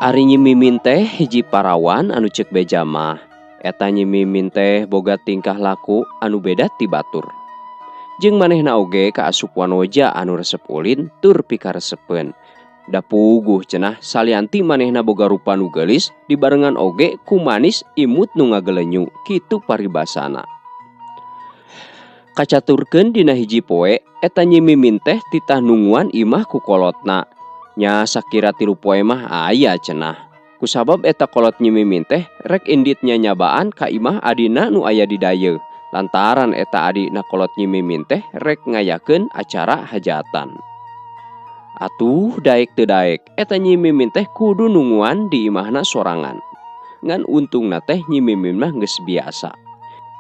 Ari Nyi Mimin teh hiji parawan anu ceuk beja mah. Eta Nyi Mimin teh boga tingkah laku anu beda ti batur. Jeung manehna oge kaasup wanoja anu resep ulin tur pikaresepeun. Da puguh cenah salianti manehna boga rupa nu geulis dibarengan oge ku manis imut nu ngagelenyu kitu paribasana. Kacaturkeun dina hiji poe eta Nyi Mimin teh titah nunguan imah ku kolotna. Nya sakira 3 poe mah aya cenah. Kusabab eta kolot Nyi Mimin teh rek indit nyanyabaan ka imah adina nu aya di dayeuh. Lantaran eta adina kolot Nyi Mimin teh rek ngayakeun acara hajatan. Atuh daek teu daek eta Nyi Mimin teh kudu nunguan di imahna sorangan. Ngan untungna teh Nyi Mimin mah geus biasa.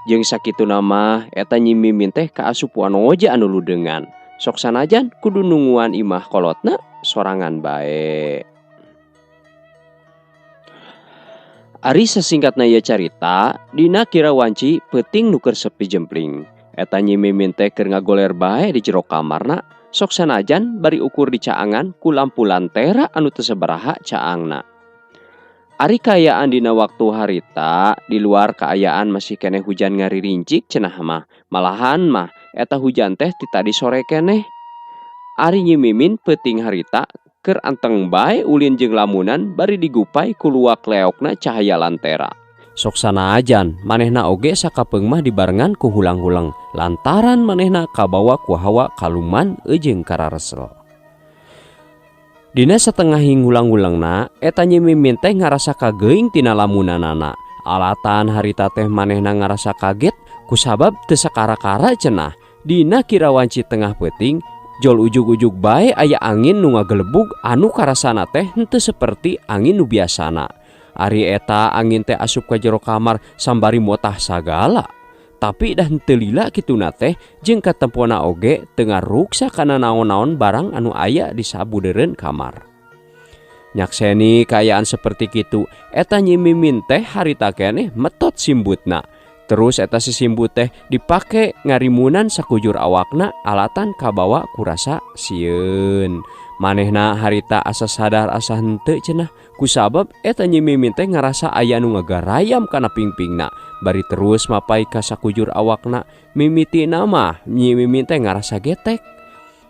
Jeung sakituna mah eta Nyi Mimin teh kaasup wanoja anu ludeungan. Sok sanajan kudu nunguan imah kolotna sorangan bae. Ari sasingkatna ieu carita, dina kira wanci peuting nu keur sepi jempling. Eta Nyi Mimin teh keur ngagoler bae di jero kamarna, sok sanajan bari ukur dicaangan ku lampu lantera anu teu sabaraha caangna. Ari kaayaan dina waktu harita, di luar kaayaan masih keneh hujan ngaririncik cenah mah. Malahan mah eta hujan teh ti tadi sore keneh. Ari Nyi Mimin peuting harita keur anteng bae ulin jeung lamunan bari digupai ku luak leokna cahaya lantera. Sok sanajan manehna oge sakapeung mah dibarengan ku hulang-huleng lantaran manehna kabawa ku hawa kaluman jeung kararesel. Dina satengahing hulang-hulengna eta Nyi Mimin teh ngarasa kageuing tina lamunanana. Alatan harita teh manehna ngarasa kaget kusabab teu sakara-kara cenah. Dina kira wanci tengah peuting jol ujug-ujug bae aya angin nu ngagelebug anu karasana teh henteu seperti angin nu biasana. Ari eta angin teh asup ka jero kamar sambari motah sagala. Tapi dah henteu lila kituna teh jeung katempona oge teu ngaruksa kana naon-naon barang anu aya di sabudeureun kamar. Nyakseni kaayaan seperti kitu, eta Nyi Mimin teh harita keneh metot simbutna. Terus eta si simbut teh dipake ngarimunan sakujur awakna alatan kabawa kurasa sieun. Manehna harita asa sadar asa henteu cenah kusabab eta Nyi Mimin teh ngarasa aya nu ngagarayam kana pingpingna. Bari terus mapai ka sakujur awakna, mimitina mah Nyi Mimin teh ngarasa getek.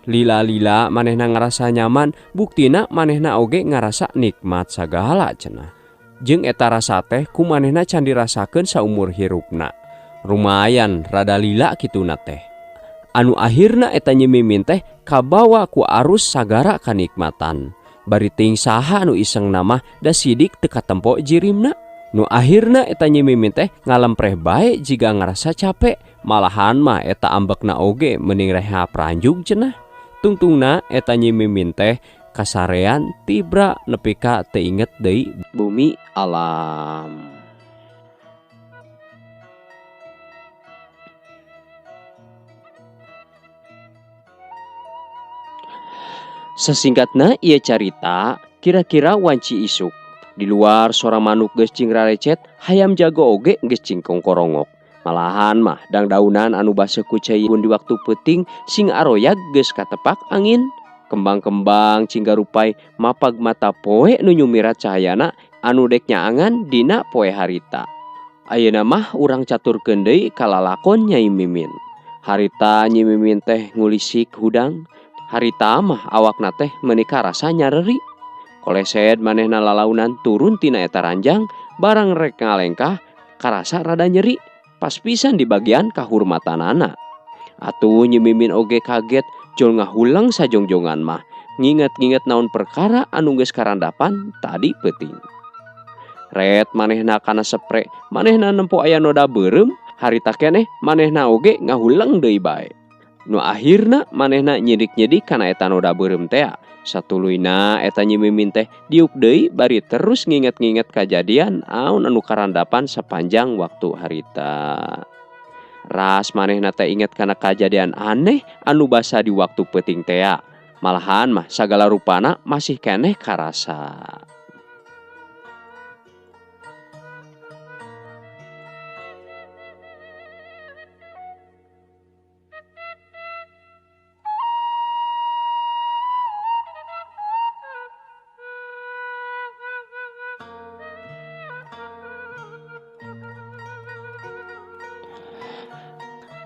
Lila-lila manehna ngarasa nyaman, buktina manehna oge ngarasa nikmat sagala cenah. Jeung eta rasa teh ku manehna can dirasakeun saumur hirupna. Lumayan rada lila kituna teh. Anu akhirna eta Nyi Mimin teh kabawa ku arus sagara kanikmatan. Bari ting saha anu isengna mah da sidik teu katempo jirimna. Nu akhirna eta Nyi Mimin teh ngalempreh bae jiga ngarasa capek. Malahan mah eta ambekna oge mending reha pranjug cenah. Tungtungna eta Nyi Mimin teh kasarean tibra nepi ka teu inget deui bumi alam. Sasingkatna ieu carita kira-kira wanci isuk. Di luar sora manuk geus cing rarecet, hayam jago oge geus cing kongkorongok. Malahan mah dangdaunan anu baseuh ku cai di waktu peuting sing aroyag geus katepak angin. Kembang-kembang cing garupai mapag mata poe nu nyumirat cahayana anu dek nyaangan dina poe harita. Ayeuna mah urang caturkeun deui ka lalakon Nyai Mimin. Harita Nyi Mimin teh ngulisik hudang. Harita mah awakna teh meuni karasa nyareri. Kolesed manehna lalaunan turun tina eta ranjang, barang rek ngalengkah karasa rada nyeri, pas pisan di bagian kahurmatanana. Atuh Nyi Mimin oge kaget jol ngahuleng sajongjongan mah, nginget-nginget naon perkara anu geus karandapan tadi peuting. Ret manehna kana sepre, manehna nempo aya noda beureum, harita keneh manehna oge ngahuleng deui bae. Nu akhirna manehna nyidik-nyidik kana eta noda beureum tea. Satuluyna eta Nyi Mimin teh diuk deui bari terus nginget-nginget kajadian aun anu karandapan sepanjang waktu harita. Ras manehna teh inget kana kajadian aneh anu basa di waktu peuting tea. Malahan mah sagala rupana masih keneh karasa.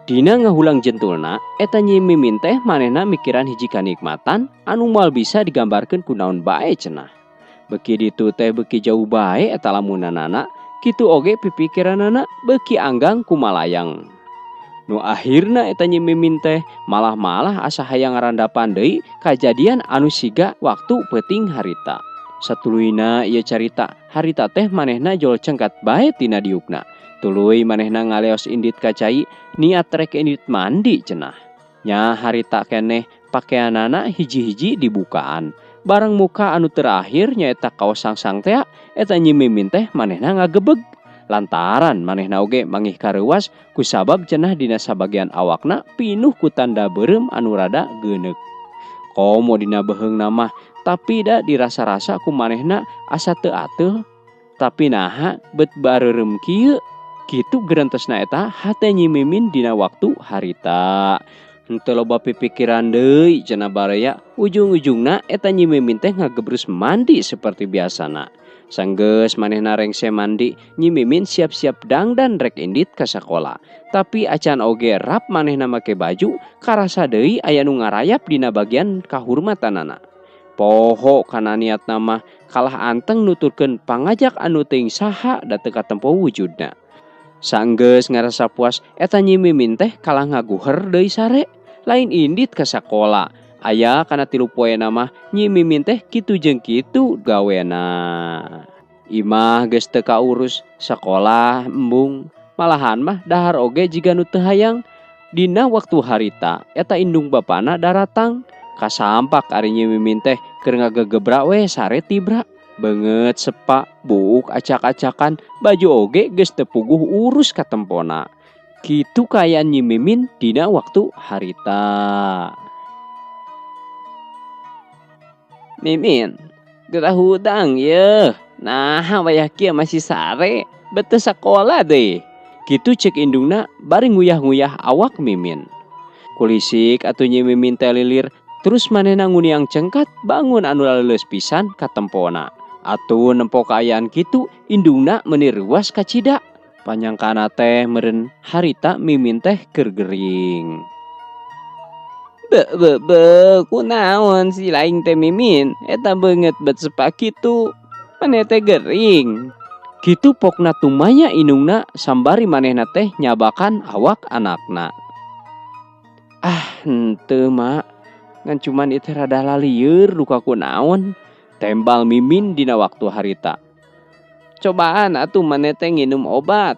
Dina ngahulang jentulna eta Nyi Mimin teh manehna mikiran hiji kanikmatan anu moal bisa digambarkeun ku naon bae cenah. Beuki ditu teh beuki jauh bae eta lamunanana, kitu oge pipikiranana beuki anggang kumalayang. Nu akhirna eta Nyi Mimin teh malah-malah asa hayang ngarandapan deui kajadian anu siga waktu peuting harita. Satuluyna ieu carita, harita teh manehna jol cengkat bae tina diukna. Tuluy manehna ngaleos indit ka cai, niat rek indit mandi cenah. Nya harita keneh pakeanana hiji-hiji dibukaan. Barang muka anu terakhir nyaeta kaos sangsang tea, eta Nyi Mimin teh manehna ngagebeg. Lantaran manehna oge mangih kareuwas kusabab cenah dina sabagian awakna pinuh ku tanda beureum anu rada geuneuk. Komo dina beheungna mah, tapi da dirasa-rasa ku manehna asa teu ateul. Tapi naha bet bareureum kieu? Kitu gerentesna eta hate Nyi Mimin dina waktu harita. Henteu loba pipikiran deui cenah baraya, ujung-ujungna eta Nyi Mimin teh ngagebrus mandi seperti biasana. Sanggeus manehna rengse mandi, Nyi Mimin siap-siap dangdan rek indit ka sakola. Tapi acan oge rap manehna make baju, karasa deui aya nu ngarayap dina bagian kahurmatanana. Poho kana niatna mah kalah anteng nuturkeun pangajak anu teuing saha da teu katempo wujudna. Sanggeus ngarasa puas, eta Nyi Mimin teh kalah ngaguher deui sare, lain indit ka sakola. Aya kana 3 poena mah Nyi Mimin teh kitu jeung kitu gawena. Imah geus teu kaurus, sakolah embung, malahan mah dahar oge jiga nu teu hayang. Dina waktu harita eta indung bapana daratang, kasampak ari Nyi Mimin teh keur ngagegebra we sare tibra. Beungeut sepa, buuk acak-acakan, baju oge geus teu puguh urus katempona. Kitu kaayaan Nyi Mimin dina waktu harita. Mimin, gerah hudang yeuh. Nah, wayah kieu masih sare, bet teu sakola deui. Kitu ceuk indungna bari nguyah-nguyah awak Mimin. Kulisik atuh Nyi Mimin teh lilir, terus manehna nguniang cengkat bangun anu laleuleus pisan katempona. Atuh nempo kaayaan kitu, indungna meuni reuas kacida. Panyangkana teh meureun harita Mimin teh keur gering. Be, be, be, kunaon si laing teh Mimin? Eta beungeut bet sepa kitu. Maneh teh gering. Kitu pokna tumanya indungna sambari manehna teh nyabakan awak anakna. Ah, henteu mak. Ngan cuman ieu teh rada lalieur duka kunaon. Tembal Mimin dina waktu harita. Cobaan atuh maneh teh nginum obat.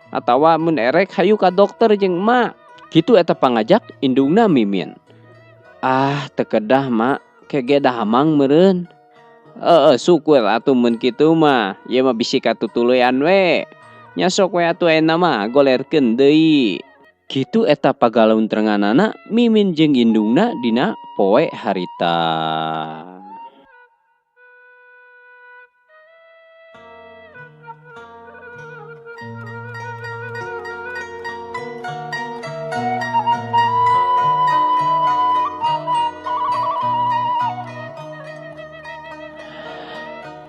Atawa mun erek hayu ka dokter jeung emak. Kitu eta pangajak indungna Mimin. Ah, teu kedah mak, kege dahamang meureun. Heeh, syukur atuh mun kitu mah. Ieu mah bisi katutuluyan we. Nya sok we atuh ayeuna mah golerkeun deui. Kitu eta pagalaun-terenganana Mimin jeung indungna dina poe harita.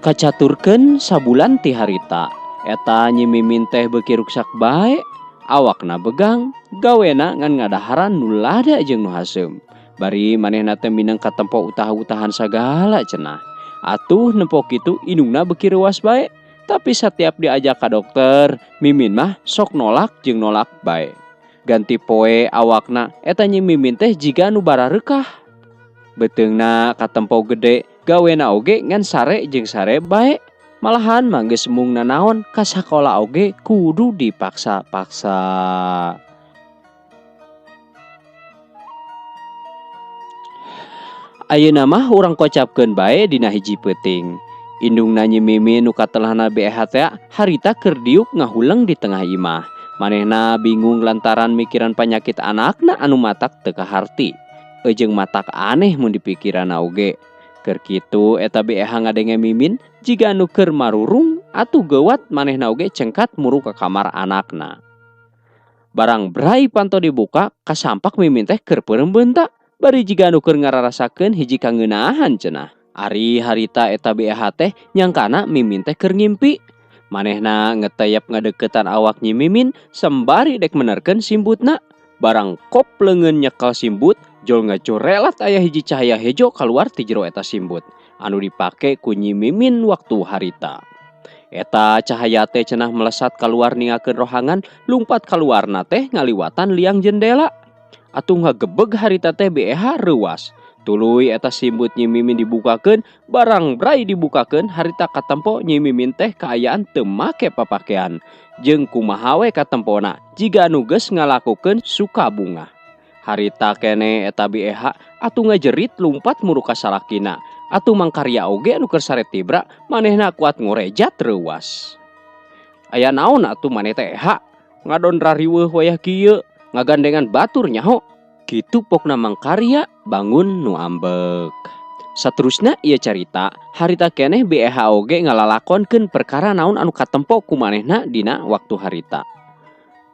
Kacaturkeun sabulan ti harita, eta Nyi Mimin teh beuki ruksak bae, awakna begang, gawena ngan ngadaharan nu lada jeung nu haseum. Bari manehna teh mineng katempo utah-utahan sagala cenah. Atuh nempo kitu indungna beuki reuas bae, tapi satiap diajak ka dokter, Mimin mah sok nolak jeung nolak bae. Ganti poe awakna eta Nyi Mimin teh jiga nu barareukah. Beuteungna katempo gede, gawena oge ngan sare jeung sare bae. Malahan mah geus embung nanaon ka sakola oge kudu dipaksa-paksa. Ayeuna mah urang kocapkeun bae dina hiji peuting. Indungna Nyi Mimin nu katelahna BEH teh harita keur diuk ngahuleng di tengah imah. Manehna bingung lantaran mikiran panyakit anakna anu matak teu kaharti. Eujeung matak aneh mun dipikiranna oge. Keur kitu eta BEH ngadenge Mimin jiga anu keur marurung atuh geuwat manehna oge cengkat muru ka kamar anakna. Barang brai panto dibuka kasampak Mimin teh keur peureum beunta bari jiga anu keur ngararasakeun hiji kangeunahan cenah. Ari harita eta BEH teh nyangkana Mimin teh keur ngimpi. Manehna ngeteyep ngadeukeutan awak Nyi Mimin sembari dek menerkeun simbutna. Barang kop leungeun nyekel simbut, jol ngacorelat aya hiji cahaya hejo kaluar ti jero eta simbut anu dipake ku Nyi Mimin waktu harita. Eta cahaya teh cenah melesat kaluar ningakeun rohangan, lumpat kaluarna teh ngaliwatan liang jendela. Atuh ngagebeg harita teh BEH reuwas. Tuluy eta simbut Nyi Mimin dibukakeun, barang brai dibukakeun harita katempo Nyi Mimin teh kaayaan teu make papakean. Jeung kumaha we katempona jiga anu geus ngalakukeun suka bungah. Harita keneh eta BEH atuh ngajerit lumpat muru ka salakina. Atuh Mangkarya oge anu keur sare tibra manehna kuat ngorejat reuwas. Aya naon atuh maneh teh EH? Ngadon rariweuh wayah kieu, ngagandengan batur nyaho. Kitu pokna Mangkarya bangun nu ambek. Saterusna ieu carita, harita keneh BEH oge ngalalakonkeun perkara naon anu katempo ku manehna dina waktu harita.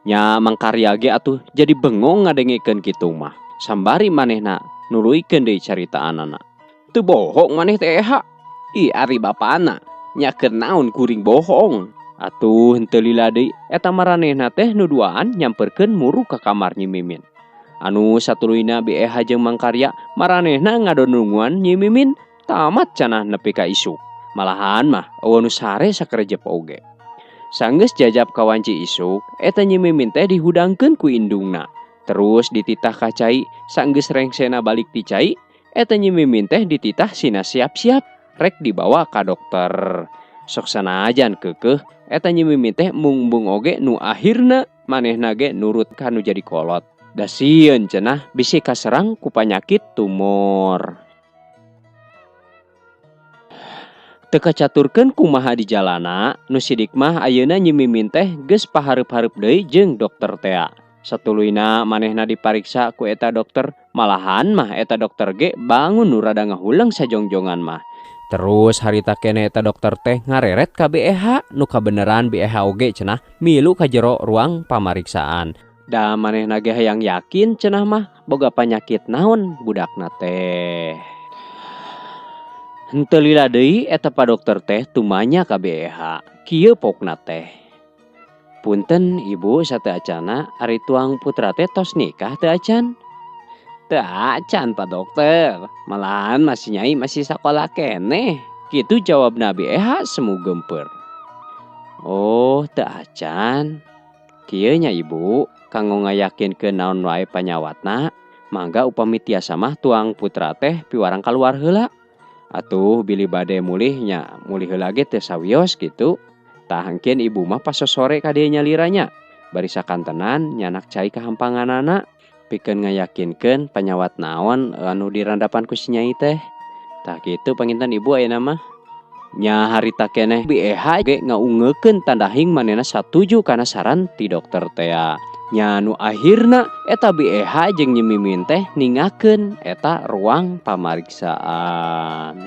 Nya Mangkarya ge atuh jadi bengong ngadengekeun kitu mah. Sambari manehna nuluykeun deui caritaanana. Teu bohong maneh teh EH. Ih ari bapana, nya keur naon kuring bohong. Atuh henteu lila deui eta maranehna teh nu duaan nyamperkeun muru ka kamar Nyi Mimin. Anu satuluyna BEH jeung Mangkarya maranehna ngadonunguan Nyi Mimin tamat cenah nepi ka isuk. Malahan mah eueuh nu sare sakerejep oge. Sanggeus jajab ka wanci isuk, eta Nyi Mimin teh dihudangkeun ku indungna. Terus dititah ka cai, sanggeus rengsena balik ti cai, eta Nyi Mimin teh dititah sina siap-siap rek dibawa ka dokter. Sok sanajan keukeuh, eta Nyi Mimin teh embung-embung oge nu akhirna manehna ge nurut ka nu jadi kolot. Da sieun cenah bisi kaserang ku panyakit tumor. Teu kacaturkeun kumaha di jalana, nu sidik mah ayeuna Nyi Mimin teh geus pahareup-hareup deui jeung dokter tea. Satuluyna manehna dipariksa ku eta dokter, malahan mah eta dokter ge bangun nu rada ngahuleng sajongjongan mah. Terus harita keneh eta dokter teh ngareret ka BEH, nu kabeneran BEH oge cenah milu ka jero ruang pamariksaan. Da manehna ge hayang yakin cenah mah boga panyakit naon budakna teh. Henteu lila deui eta pa dokter teh tumanya ka BEH. Kieu pokna teh. Punten ibu sateu acana ari tuang putra teh tos nikah teu acan? Teu acan pa dokter, malahan masih nyai masih sakola keneh. Kitu jawabna BEH semu geumpeur. Oh, teu acan. Kieu nya ibu, kanggo ngayakinkeun naon wae panyawatna, mangga upami tiasa mah tuang putra teh piwarang kaluar heula. Atuh bilih bade mulih nya mulih heula ge teu sawios kitu. Tah engkeun ibu mah pas sosore ka dieu nyalira nya. Bari sakantenan nyanak cai kahampanganana pikeun ngayakinkeun panyawat naon anu dirandapan ku si nyai teh. Tah kitu panginten ibu ayeuna mah. Nya harita keneh BEH ge ngaungekeun tandahing manehna satuju kana saran ti dokter tea. Nya nu akhirna eta BEH jeung Nyi Mimin teh ningakeun eta ruang pamariksaan.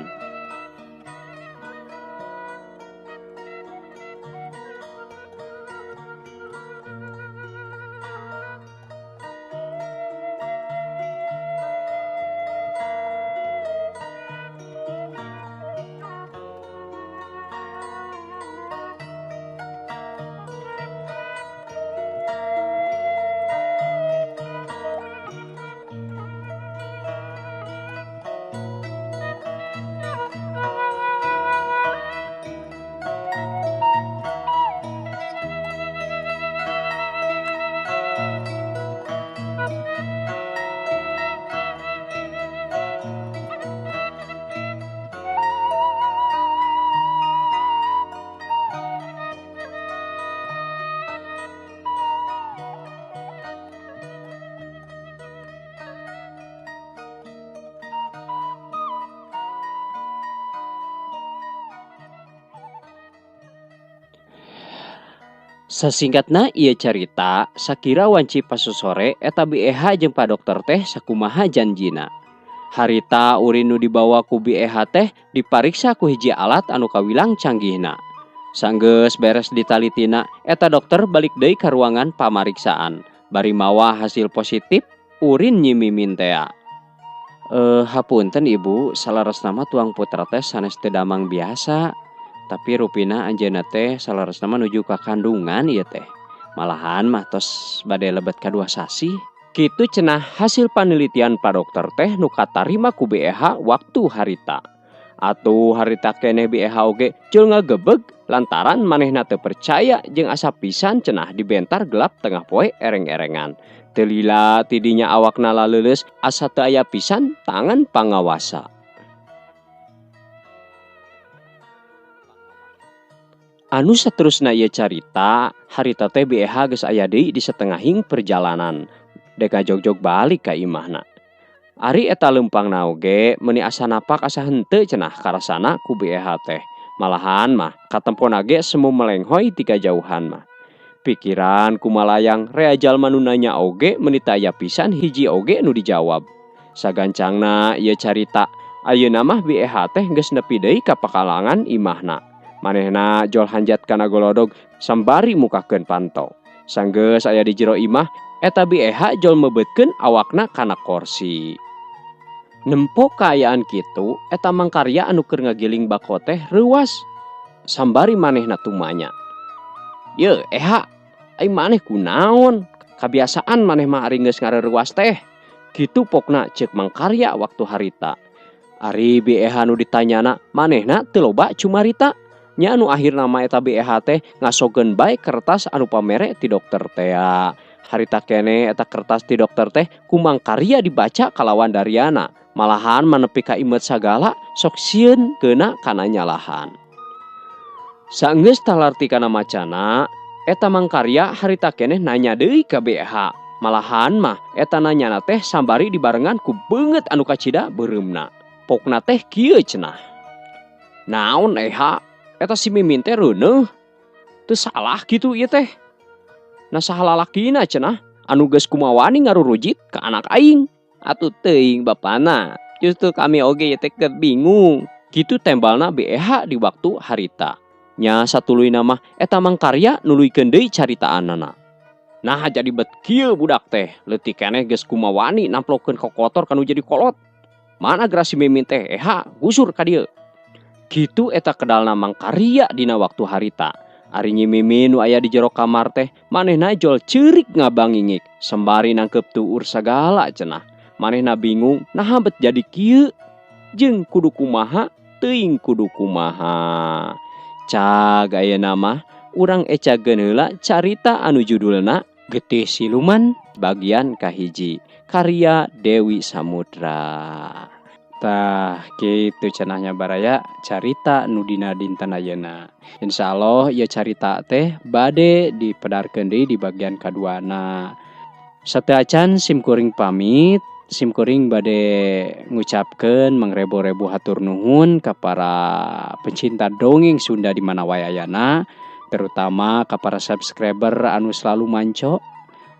Sasingkatna ieu carita, sakira wanci pasosore eta BEH jeung pa dokter teh sakumaha janjina. Harita urin nu dibawa ku BEH teh dipariksa ku hiji alat anu kawilang canggihna. Sanggeus beres ditalitina, eta dokter balik deui ka ruangan pamariksaan. Bari mawa hasil positif urin Nyi Mimin tea. Hapunten ibu, salaresna mah tuang putra teh sanes teu damang biasa. Tapi rupina anjeunna teh salaresna mah nuju ka kandungan ieu teh. Malahan mah tos bade lebet ka 2 sasih. Kitu cenah hasil panelitian pa dokter teh nu katarima ku BEH waktu harita. Atuh harita keneh BEH oge jol ngagebeg lantaran manehna teu percaya jeung asa pisan cenah dibentar gelap tengah poe ereng-erengan. Teu lila tidinya awakna laleuleus asa teu aya pisan tangan pangawasa. Anu saterusna ieu carita, harita teh BEH geus aya deui di satengahing perjalanan, dek ngajogjog balik ka imahna. Ari eta leumpangna oge meuni asa napak asa henteu cenah karasana ku BEH teh. Malahan mah katempona ge semu melenghoy ti kajauhan mah. Pikiran kumalayang rea jalma nu nanya oge meuni teu aya pisan hiji oge nu dijawab. Sagancangna ieu carita, ayeuna mah BEH teh geus nepi deui ka pakalangan imahna. Manehna jol hanjat kana golodog sambari mukakeun panto. Sanggeus aya di jero imah, eta BEH jol mebeutkeun awakna kana korsi. Nempo kaayaan kitu, eta mangkarya anu keur ngagiling bako teh reuwas. Sambari manehna tumanya. Ye, eha, ai maneh kunaon? Kabiasaan maneh mah ari geus ngareuwas teh. Kitu pokna ceuk mangkarya waktu harita. Ari BEH nu ditanyana, manehna teu loba cumarita. Nya anu akhirna mah eta BEH teh ngasogeun bae kertas anu pamere ti dokter tea. Harita keneh eta kertas ti dokter teh ku mangkarya dibaca kalawan dariana. Malahan mah nepi ka imeut sagala sok sieun keuna kana nyalahan. Saenggeus talarti kana macana, eta mangkarya harita keneh nanya deui ka BEH. Malahan mah eta nanyana teh sambari dibarengan ku beungeut anu kacida beureumna. Pokna teh kieu cenah. Naon eha? Eta si Mimin teh reuneuh. Teu salah kitu ieu teh. Nah saha lalakina cenah anu geus kumawani ngarurujit ka anak aing. Atuh teuing bapana. Justru kami oge ieu teh keur bingung. Kitu tembalna BEH di waktu harita. Nya satuluyna mah eta mangkarya nuluykeun deui caritaanana. Nah jadi bet kieu budak teh leutik keneh geus kumawani namplokeun kokotor kanu jadi kolot. Mana geura si Mimin teh eha gusur ka dieu. Kitu eta kedalna mangkarya dina waktu harita. Ari Nyi Mimin nu aya di jero kamar teh manehna jol ceurik ngabangingik sembari nangkep tuur sagala cenah. Manehna bingung naha bet jadi kieu jeung kudu kumaha teuing kudu kumaha. Cag ayeuna mah urang ecageun heula carita anu judulna Getih Siluman bagian kahiji karya Dewi Samudra. Tah kitu cenahnya baraya carita nu dina dinten ayeuna. Insyaallah ieu carita teh bade dipedarkeun deui di bagian kaduana. Sateuacan sim kuring pamit, sim kuring bade ngucapkeun mangrebo-rebo hatur nuhun ka para pecinta dongeng Sunda di mana wae ayana, terutama ka para subscriber anu selalu manco.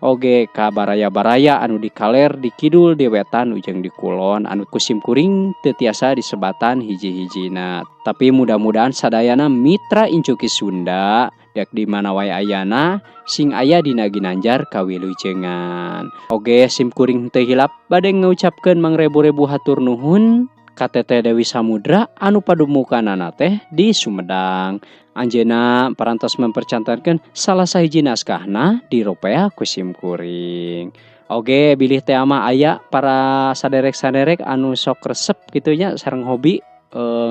Oge ka baraya-baraya anu di kaler, di kidul, di wetan, ujang di kulon anu ku sim kuring teu tiasa disebatan hiji-hijina. Tapi mudah-mudahan sadayana mitra Incuki Sunda dek di mana wae ayana sing aya dina ginanjar kawilujengan. Oge sim kuring teu hilap bade ngucapkeun mangrebo-rebo hatur nuhun ka Teteh Dewi Samudra anu padumukanana teh di Sumedang. Anjeunna parantos mempercantenkeun salah sahiji naskahna di ropea ku sim kuring. Oge bilih teh mah aya para saderek-saderek anu sok resep kitu nya sareng hobi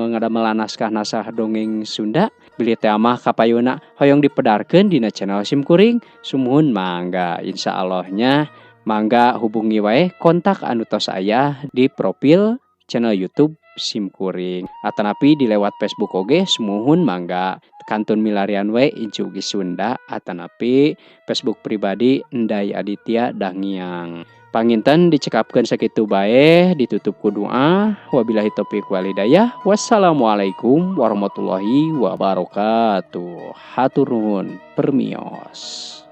ngadamelan naskah-naskah dongeng Sunda, bilih teh mah kapayuna hoyong dipedarkeun dina channel sim kuring, sumuhun mangga insyaallohnya mangga hubungi wae kontak anu tos aya di profil channel YouTube sim kuring atanapi di lewat Facebook oge sumuhun mangga kantun milarian we Incugi Sunda atanapi Facebook pribadi Ndai Aditya Dangiang. Panginten dicekapkeun sakitu bae, ditutup ku doa. Wabillahi taufik walhidayah. Wassalamualaikum warahmatullahi wabarakatuh. Hatur nuhun permios.